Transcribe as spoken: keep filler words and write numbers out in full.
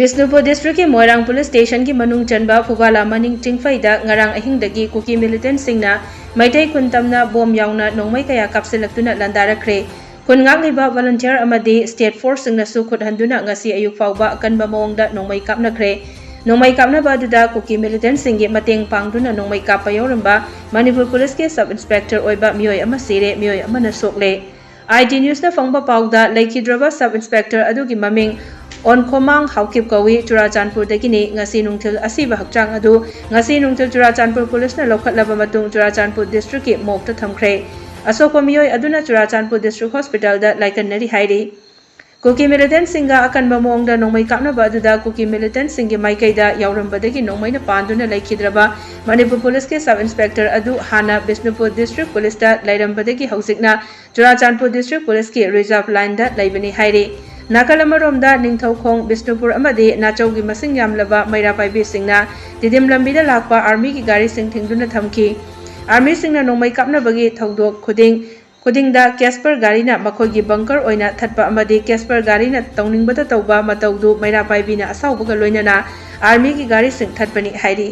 ꯕꯤꯁꯅꯨꯄꯨꯔ ꯗꯤꯁꯇ꯭ꯔꯤꯛꯀꯤ ꯃꯣꯏꯔꯥꯡ ꯄꯨꯂꯤꯁ ꯁ꯭ꯇꯦꯁꯟꯒꯤ ꯃꯅꯨꯡ ꯆꯟꯕ ꯐꯨꯕꯥꯂꯥ ꯃꯅꯤꯡ ꯆꯤꯡꯐꯩꯗ ꯉꯔꯥꯡ ꯑꯍꯤꯡꯗꯒꯤ ꯀꯨꯀꯤ ꯃꯤꯂꯤꯇꯦꯟꯠꯁꯤꯡꯅ ꯃꯩꯇꯩ ꯈꯨꯟ ꯇꯝꯅ ꯕꯣꯝ ꯌꯥꯎꯅ ꯅꯣꯡꯃꯩ ꯀꯌꯥ ꯀꯥꯞꯁꯤꯜꯂꯛꯇꯨꯅ ꯂꯥꯟꯗꯥꯔꯛꯈ꯭ꯔꯦ꯫ ꯈꯨꯟ ꯉꯥꯛꯂꯤꯕ ꯚꯣꯂꯨꯟꯇꯤꯌꯔ ꯑꯃꯗꯤ ꯁ꯭ꯇꯦꯠ ꯐꯣꯔꯁꯁꯤꯡꯅꯁꯨ ꯈꯨꯠ ꯍꯟꯗꯨꯅ ꯉꯁꯤ ꯑꯌꯨꯛ ꯐꯥꯎꯕ ꯑꯀꯟꯕ ꯃꯑꯣꯡꯗ ꯅꯣꯡꯃꯩ ꯀꯥꯞꯅꯈ꯭ꯔꯦ꯫ ꯅꯣꯡꯃꯩ ꯀꯥꯞꯅꯕ ꯑꯗꯨꯗ ꯀꯨꯀꯤ ꯃꯤꯂꯤꯇꯦꯟꯠꯁꯤꯡꯒꯤ ꯃꯇꯦꯡ ꯄꯥꯡꯗꯨꯅ ꯅꯣꯡꯃꯩ ꯀꯥꯞꯄ ꯌꯥꯎꯔꯝꯕ ꯃꯅꯤꯄꯨꯔ ꯄꯨꯂꯤꯁꯀꯤ ꯁꯕ ꯏꯟꯁꯄꯦꯛꯇꯔ ꯑꯣꯏꯕ ꯃꯤꯑꯣꯏ ꯑꯃ ꯁꯤꯔꯦ, ꯃꯤꯑꯣꯏ ꯑꯃꯅ ꯁꯣꯛꯂꯦ꯫ ꯑꯥꯏ ꯇꯤ ꯅ꯭ꯌꯨꯁꯅ ꯐꯪꯕ ꯄꯥꯎꯗ, ꯂꯩꯈꯤꯗ꯭ꯔꯕ ꯁꯕ ꯏꯟꯁꯄꯦꯛꯇꯔ ꯑꯗꯨꯒꯤ ꯃꯃꯤꯡ ꯑꯣꯟꯈꯣꯃꯥꯡ ꯍꯥꯎꯀꯤꯞ ꯀꯧꯏ, ꯆꯨꯔꯥꯆꯥꯟꯄꯨꯔꯗꯒꯤꯅꯤ꯫ ꯉꯁꯤ ꯅꯨꯡꯊꯤꯜ ꯑꯁꯤꯕ ꯍꯛꯆꯥꯡ ꯑꯗꯨ ꯉꯁꯤ ꯅꯨꯡꯊꯤꯜ ꯆꯨꯔꯥꯆꯥꯟꯄꯨꯔ ꯄꯨꯂꯤꯁꯅ ꯂꯧꯈꯠꯂꯕ ꯃꯇꯨꯡ ꯆꯨꯔꯥꯆꯥꯟꯄꯨꯔ ꯗꯤꯁꯇ꯭ꯔꯤꯛꯀꯤ ꯃꯣꯔꯒꯇ ꯊꯝꯈ꯭ꯔꯦ꯫ ꯑꯁꯣꯛꯄ ꯃꯤꯑꯣꯏ ꯑꯗꯨꯅ ꯆꯨꯔꯥꯆꯥꯟꯄꯨꯔ ꯗꯤꯁꯇ꯭ꯔꯤꯛ ꯍꯣꯁꯄꯤꯇꯥꯜꯗ ꯂꯥꯏꯀꯠꯅꯔꯤ ꯍꯥꯏꯔꯤ꯫ ꯀꯨꯀꯤ ꯃꯤꯂꯤꯇꯦꯟꯠꯁꯤꯡꯒ ꯑꯀꯟꯕ ꯃꯑꯣꯡꯗ ꯅꯣꯡꯃꯩ ꯀꯥꯞꯅꯕ ꯑꯗꯨꯗ ꯀꯨꯀꯤ ꯃꯤꯂꯤꯇꯦꯟꯠꯁꯤꯡꯒꯤ ꯃꯥꯏꯀꯩꯗ ꯌꯥꯎꯔꯝꯕꯗꯒꯤ ꯅꯣꯡꯃꯩꯅ ꯄꯥꯟꯗꯨꯅ ꯂꯩꯈꯤꯗ꯭ꯔꯕ ꯃꯅꯤꯄꯨꯔ ꯄꯨꯂꯤꯁꯀꯤ ꯁꯕ ꯏꯟꯁꯄꯦꯛꯇꯔ ꯑꯗꯨ ꯍꯥꯟꯅ ꯕꯤꯁꯅꯨꯄꯨꯔ ꯗꯤꯁꯇ꯭ꯔꯤꯛ ꯄꯨꯂꯤꯁꯇ ꯂꯩꯔꯝꯕꯗꯒꯤ ꯍꯧꯖꯤꯛꯅ ꯆꯨꯔꯥꯆꯥꯟꯄꯨꯔ ꯗꯤꯁꯇ꯭ꯔꯤꯛ ꯄꯨꯂꯤꯁꯀꯤ ꯔꯤꯖꯥꯔꯚ ꯂꯥꯏꯟꯗ ꯂꯩꯕꯅꯤ ꯍꯥꯏꯔꯤ꯫ ꯅꯥꯀꯜ ꯑꯃꯔꯣꯝꯗ ꯅꯤꯡꯊꯧꯈꯣꯡ, ꯕꯤꯁꯅꯨꯄꯨꯔ ꯑꯃꯗꯤ ꯅꯥꯆꯧꯒꯤ ꯃꯁꯤꯡ ꯌꯥꯝꯂꯕ ꯃꯩꯔꯥ ꯄꯥꯏꯕꯤꯁꯤꯡꯅ ꯇꯤꯗꯤꯝ ꯂꯝꯕꯤꯗ ꯂꯥꯛꯄ ꯑꯥꯔꯃꯤꯒꯤ ꯒꯥꯔꯤꯁꯤꯡ ꯊꯤꯡꯗꯨꯅ ꯊꯝꯈꯤ꯫ ꯑꯥꯔꯃꯤꯁꯤꯡꯅ ꯅꯣꯡꯃꯩ ꯀꯥꯞꯅꯕꯒꯤ ꯊꯧꯗꯣꯛ ꯈꯨꯗꯤꯡ ꯈꯨꯗꯤꯡꯗ ꯀꯦꯁꯄꯔ ꯒꯥꯔꯤꯅ ꯃꯈꯣꯏꯒꯤ ꯕꯪꯀꯔ ꯑꯣꯏꯅ ꯊꯠꯄ ꯑꯃꯗꯤ ꯀꯦꯁꯄꯔ ꯒꯥꯔꯤꯅ ꯇꯧꯅꯤꯡꯕꯇ ꯇꯧꯕ ꯃꯇꯧꯗꯨ ꯃꯩꯔꯥ ꯄꯥꯏꯕꯤꯅ ꯑꯁꯥꯎꯕꯒ ꯂꯣꯏꯅꯅ ꯑꯥꯔꯃꯤꯒꯤ ꯒꯥꯔꯤꯁꯤꯡ ꯊꯠꯄꯅꯤ ꯍꯥꯏꯔꯤ꯫